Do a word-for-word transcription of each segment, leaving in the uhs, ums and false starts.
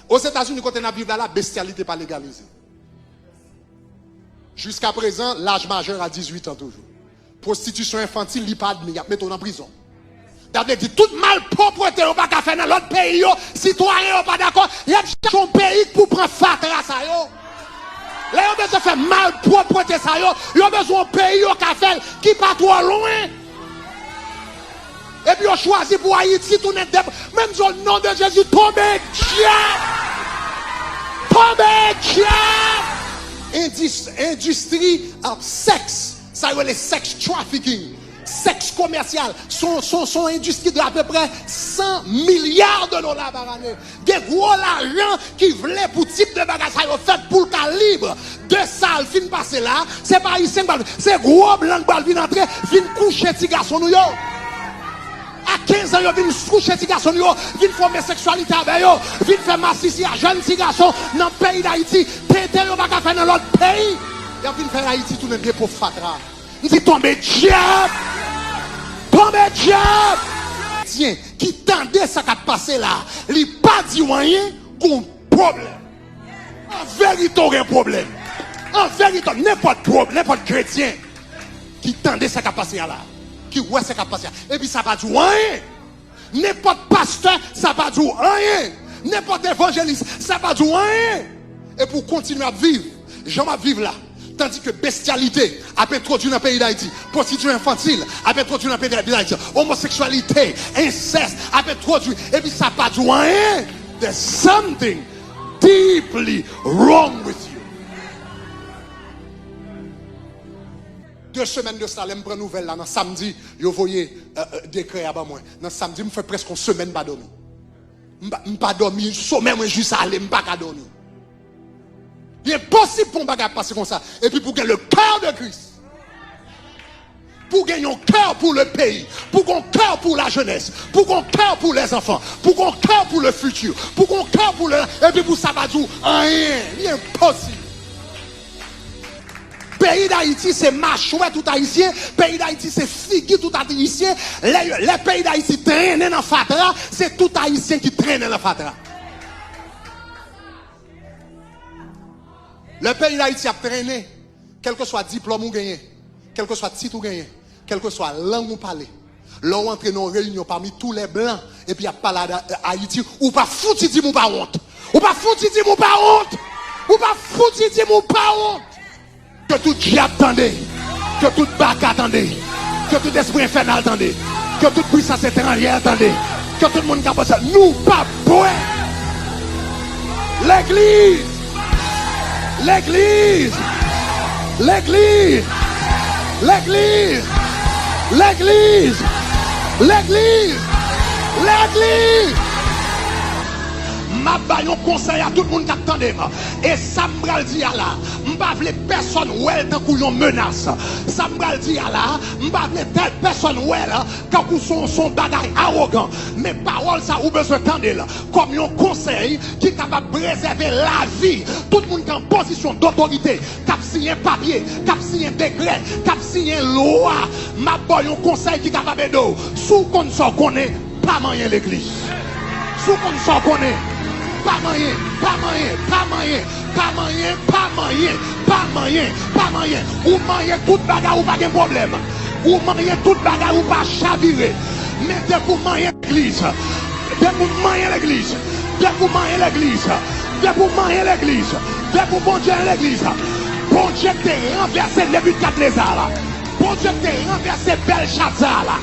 Ozetazini, kote n ap viv la, la, bestyalite pa legalize. Jiskaprezan, laj majè a dizuit an toujou. Pwostitisyon enfantil, li pa admi, y ap mete w nan prizon. Sa vle di, tout malpwòpte yo pa ka fè nan lòt peyi yo, sitwayen yo pa dakò, y ap chache yon peyi k pou pran fatra sa yo. Lè yo bezwen fè malpwòpte sa yo, yo bezwen yon peyi yo ka fè l ki pa twò lwen. Epi yo chwazi pou Ayiti tounen dep. Men m di w, non de Jezi, tonbe dyab! Tonbe dyab! Endis, endistri, ah, sèks, sa yo rele sex trafficking, sèks komèsyal, se yon, se yon, se yon endistri de apeprè san milya de dola pa ane. Gen gwo lajan ki vle pou tip de bagay sa yo fèt pou l ka lib. De sa l fin pase la, se pa Ayisyen k pral, se gwo blan k pral vin antre, vin kouche ti gason nou yo. A kenz an, yo vin kouche ti gason nou yo, vin fè omoseksyalite avè yo, vin fè masisi a jèn ti gason nan peyi Dayiti. Tenten yo pa ka fè nan lòt peyi. Y ap vin fè Ayiti tounen depo fatra. M di, tonbe dyab! Tonbe dyab! Kretyen ki tande sa k ap pase la, li pa di w anyen, gon pwoblèm. An verite, w gen pwoblèm. An verite, nenpòt pwob-, nenpòt kretyen ki tande sa k ap pase a la, ki wè sa k ap pase a, epi sa pa di w anyen. Nenpòt pastè, sa pa di w anyen. Nenpòt evanjelis, sa pa di w anyen. Epi w kontinye ap viv jan w ap viv la. Tandike bestyalite ap entwodui nan peyi Dayiti. Pwostitisyon enfantil ap entwodui nan peyi Dayiti. Omoseksyalite, ensès ap entwodui. Epi sa pa di w anyen. There's something deeply wrong with you. De semèn de sa, lè m pran nouvèl la nan samdi, yo voye, euh, euh, dekrè a ban mwen. Nan samdi, m fè prèske yon semèn m pa dòmi. M pa, m pa dòmi, somèy mwen jis ale, m pa ka dòmi. Li enposib pou yon bagay ap pase konsa. Epi pou gen le cœur de Christ. Pou gen yon kè pou le peyi. Pou gen yon kè pou la jeunesse. Pou gen yon kè pou les enfants. Pou gen yon kè pou le futur. Pou gen yon kè pou le, epi pou sa pa di w anyen. Li enposib. Peyi Dayiti se machwè tout Ayisyen, peyi Dayiti se figi tout Ayisyen. Lè, lè peyi Dayiti trennen nan fatra, se tout Ayisyen ki trennen nan fatra. Lè peyi Dayiti ap trennen, kèlkeswa diplòm ou genyen, kèlkeswa tit ou genyen, kèlkeswa lang ou pale, lè w antre nan yon reyinyon pami tou lè blan, epi y ap pale a, Ayiti, ou pa fouti di m ou pa wont. Ou pa fouti di m ou pa wont. Ou pa fouti di m ou pa wont. Ke tout dyab tande. Ke tout baka tande. Ke tout espri enfènal tande. Ke tout pwisans etranjè tande. Ke tout moun k ap pase, nou p ap bwè. Legliz! Legliz! Legliz! M ap ba yon konsèy a tout moun k ap tande m. E sa m pral di a la, m pa vle pèsonn wè l tankou yon menas. Sa m pral di a la, m pa vle tèl pèsonn wè l tankou se yon, se yon bagay awogan. Men pawòl sa ou bezwen tande l kòm yon konsèy ki kapab prezève lavi tout moun ki an pozisyon dotorite, k ap siyen papye, k ap siyen dekrè, k ap siyen lwa. M ap ba w yon konsèy ki kapab ede w. Si w konn sa w konnen, pa manyen legliz. Si w konn sa w konnen, pa manyen, pa manyen, pa manyen, pa manyen, pa manyen, pa manyen, pa manyen. Ou manyen tout bagay, ou pa gen pwoblèm. Ou manyen tout bagay, ou pa chavire. Men depi w manyen legliz, depi w manyen legliz, depi w manyen legliz, depi w manyen legliz, depi w Bondye an legliz, Bondye ki te ranvèse Nebikadneza la, Bondye ki te ranvèse Bèlchazar la,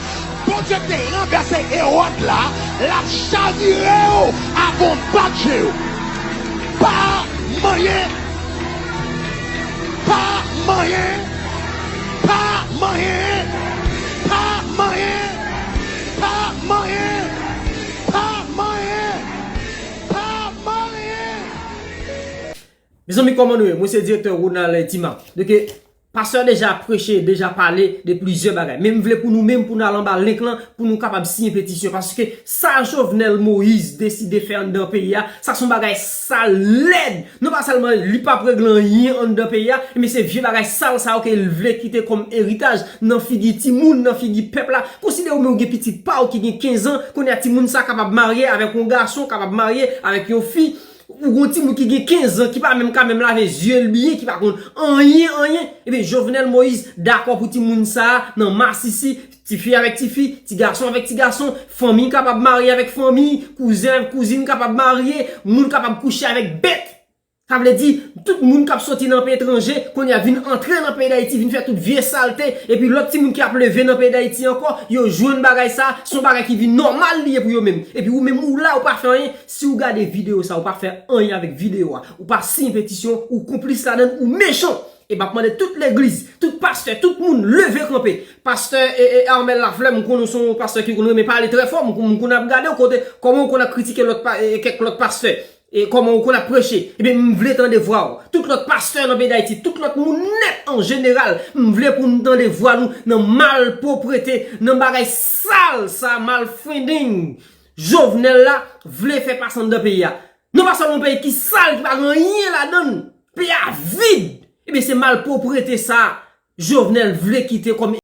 Bondye ki te ranvèse Ewòd la, l ap chavire w avan w bat je w. Pa manyen. Pa manyen. Pa manyen. Pa manyen. Pa manyen. Pa manyen. Pa manyen. Mezanmi, kòman nou ye? Mwen se direktè Ronald Tima. Donk, pastè deja preche, deja pale de plizyè bagay. Men m vle pou nou menm, pou n al anba link lan, pou nou kapab siyen petisyon. Paske sa Jovenel Moïse deside fè anndan peyi a, sa se yon bagay sal, lèd. Non pa sèlman li p ap regle anyen anndan peyi a, men se vye bagay sal sa yo ke l vle kite kòm eritaj nan figi timoun, nan figi pèp la. Konsidere w menm ou gen pitit pa w ki gen kenz an, kounye a timoun sa kapab marye avèk yon gason, kapab marye avèk yon fi. Pou yon timoun ki gen kenz an, ki pa menm ka menm lave zye l byen, ki pa konn anyen, anyen, ebyen Jovenel Moïse dakò pou timoun sa a nan masisi, tifi avèk tifi, ti gason avèk ti gason, fanmi kapab marye avèk fanmi, kouzen avèk kouzin kapab marye, moun kapab kouche avèk bèt. Sa vle di, tout moun k ap soti nan peyi etranje, kounye a vin antre nan peyi Dayiti, vin fè tout vye salte, epi lòt timoun ki ap leve nan peyi Dayiti ankò, yo jwenn bagay sa, se yon bagay ki vin nòmal li ye pou yo menm. Epi ou menm ou la, ou pa fè anyen, si ou gade videyo sa, ou pa fè anyen avèk videyo a, ou pa siyen petisyon, ou konplis ladann, ou mechan. E m ap mande tout legliz, tout pastè, tout moun leve kanpe. Pastè e, e Armel Lafleur, m konnen w se yon pastè ki konn renmen pale trè fò, m konn ap gade w kote, kòman w konn ap kritike lòt pa, e, kèk lòt pastè. E kòman ou konn ap preche, ebyen m vle tande vwa w. Tout lòt pastè nan peyi Dayiti, tout lòt moun nèt an jeneral, m vle pou n tande vwa nou nan malpwoprete, nan bagay sal sa, malfending Jovenel la vle fè pase anndan peyi a. Non pa sèlman yon peyi ki sal, ki pa gen anyen ladan l, peyi a vid. Ebyen se malpwoprete sa Jovenel vle kite kòm